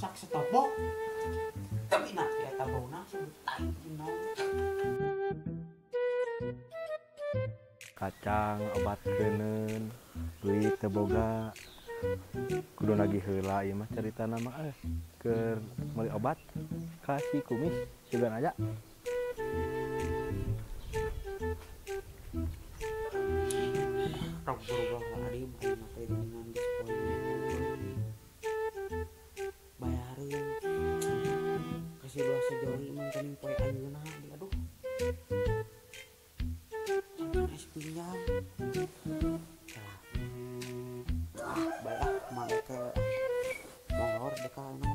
ngaruksak setopok. Tapi nah eta bauna tai naon. Kacang obat keuneun, duit teu boga. Kudu nagih heula ieu mah caritana mah keur meuli obat ka si kumis sugan aja. Rok berubah hari aing teh dengan geus poe bayareun. Kasih dua sejoli mah geuning poe ayeuna aduh. Geus pinjam. Ah, bae ah ke molor deka anu.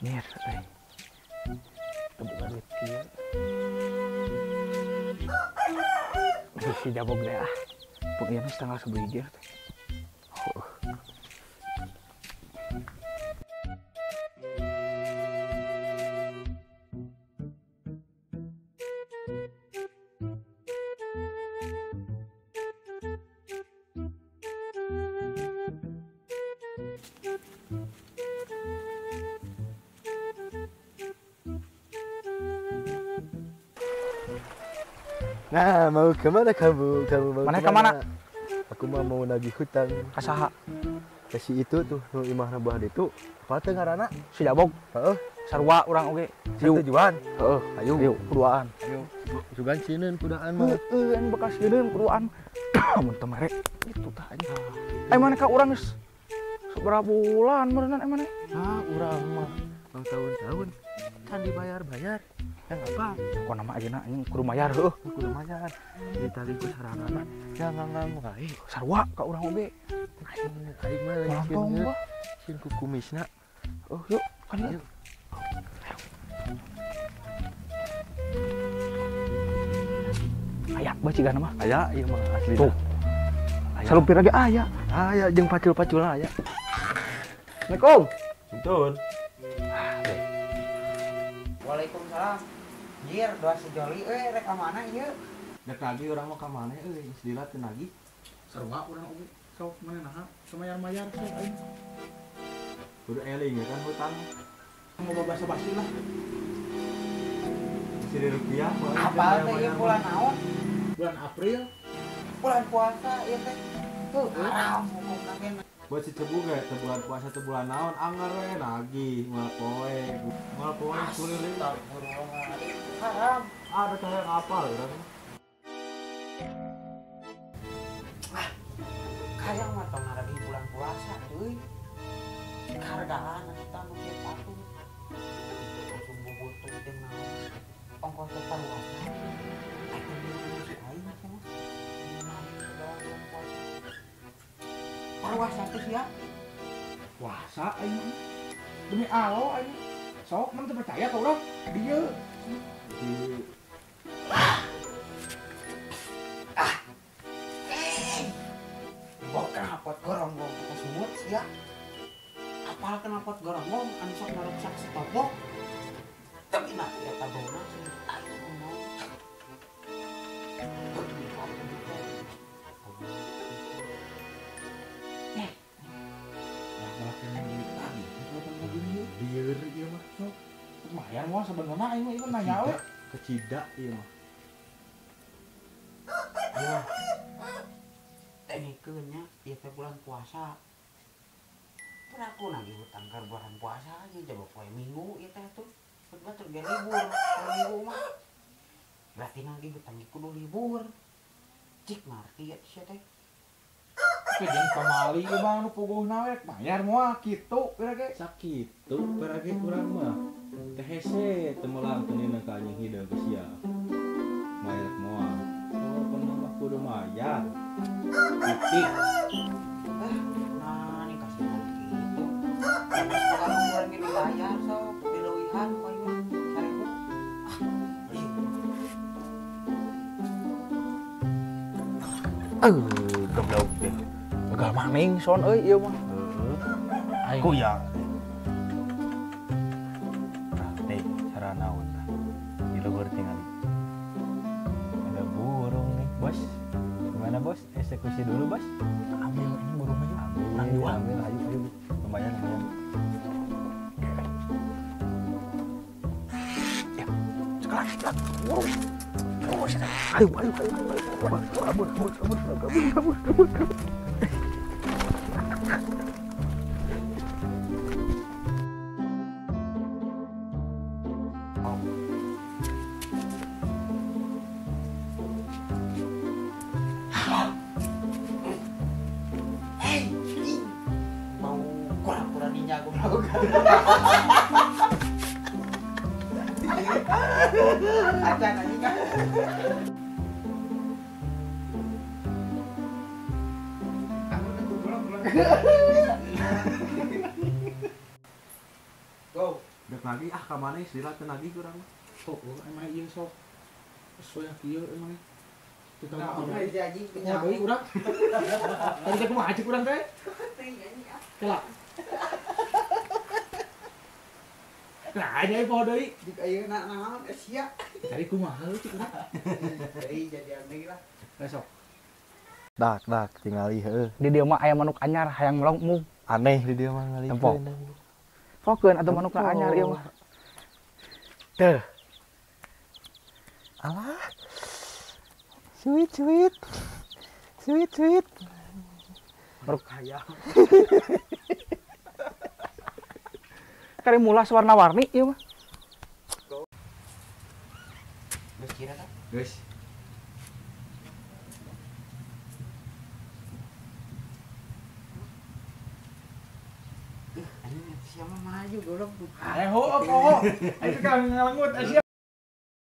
Nir euy. Teu boga duit kieu. Si jabog deh ah. Pokoknya mah setengah sebiji teh. Oh. Nah, mau kemana kamu? Kamu mau mana kemana? Kemana? Aku mah mau nagih hutang. Ka saha? Ka si itu tuh, nu imahna buah ditu. Apa teh ngaranna? Si Jabog. Heeh. Sarua urang oge. Tujuan. Heeh, ayo. Ayo, kuduaan. Ayo. Sugan sieun kudaan mah. Heeh, anu bekas sieun kuduaan. Mun teu mere itu tah anjing. Ai mana ka urang geus sabaraha bulan meureunnan ai mana? Ah, urang mah bang tahun-tahun can dibayar-bayar. Yang apa? Kok nama ayeuna anjing kudu mayar heuh. Kudu mayar. Ditagih ku saranana jangan nganggam wae. Sarua ka urang oge. Aing aing mah lagi sieun. Sieun ku kumisna. Oh, yuk kan yuk. Aya bae cigana mah. Aya ieu mah asli. Tuh. Salumpir lagi aya. Aya jeung pacul-paculna aya. Assalamualaikum. Betul. Waalaikumsalam. Jir, dua sejoli euy rek ka mana ieu? Rek nagih urang mah ka mana euy, geus lila teu nagih. Sarua urang oge. Sok mana naha? Samayar-mayar sok aing. Kudu eling ya kan hutang. Mau basa-basi lah. Siri rupiah. Apa teh ieu bulan naon? Bulan April. Bulan puasa ieu teh. Tuh, haram hukumna ge. Buat si cebu ge teh bulan puasa teh bulan naon anger we nagih moal poe. Moal poe kuliling. Haram. Ada teh yang apal urang. Ah. Kaya mah tong ngaragi bulan puasa euy. Kahargaan eta nu kieu patuh. Langsung bobotoh jeung naon. Ongkos teh paruasa. Atuh si aing cenah. Puasa teh sia. Puasa aing. Demi Allah aing. Sok mun teu percaya ka urang dieu. Di ah. Bawa knalpot goronggong ka sumut sia. Apal knalpot goronggong anu sok ngaruksak setopok. Tapi nah eta bauna sih aing naon. Lieur ieu mah sok. Lumayan mah sebenarnya aing mah ieu nanya we. Kecida ieu mah. Ya. Tenikeun nya ieu teh bulan puasa. Pernah aku nagih hutang keur bulan puasa aja coba poe Minggu ieu teh tuh. Batur ge libur, poe Minggu mah. Berarti nagih hutang ge kudu libur. Cik ngarti ya sia teh. Jeung pamali ieu mah nu puguhna we bayar moal kitu pira ge. Sakitu pira ge urang mah. Teh hese teu melang teu nina ka anjing hideung geus sia. Mayar moal. Pokona mah kudu mayar. Titik. Ah, nah nih kasihan kitu. Geus boga bulan ge dibayar sok dileuwihan ku aing mah 1000. Ah. Goblok deh. Gagal maning son euy ieu mah. Heeh. Ku ya. Tah, nih cara naon tah. Di luhur tingali. Ada burung nih, Bos. Gimana, Bos? Eksekusi dulu, Bos. Ambil ini burung aja. Ambil, ambil, ayo, ayo. Lumayan, lumayan. Ya, sekali lagi. Ayo, ayo, ayo, ayo. Kabur, kabur, kabur, kabur, kabur, kabur, kabur. Go. Dek lagi ah ka mana sila teu nagih urang mah. Oh, emang ieu sok. Soya kieu emang. Kita mah anjing deui urang. Tadi teh kumaha cek urang teh? Kela. Nah, aja poho deui. Jik ayeuna naon sia. Cari kumaha cek urang. Deui jadian deui lah. Besok. Dak dak tingali heuh. Di dieu mah aya manuk anyar hayang melong mung. Aneh di dieu mah ngalikeun. Fokeun atuh manukna anyar ieu mah. Teuh. Alah. Sweet sweet. Sweet sweet. Manuk hayang. Kari mulas warna-warni ieu mah. Geus kira kan? Geus. Siapa maju goblok. Eh, ho, ho. Ayo kan ngalengut sia.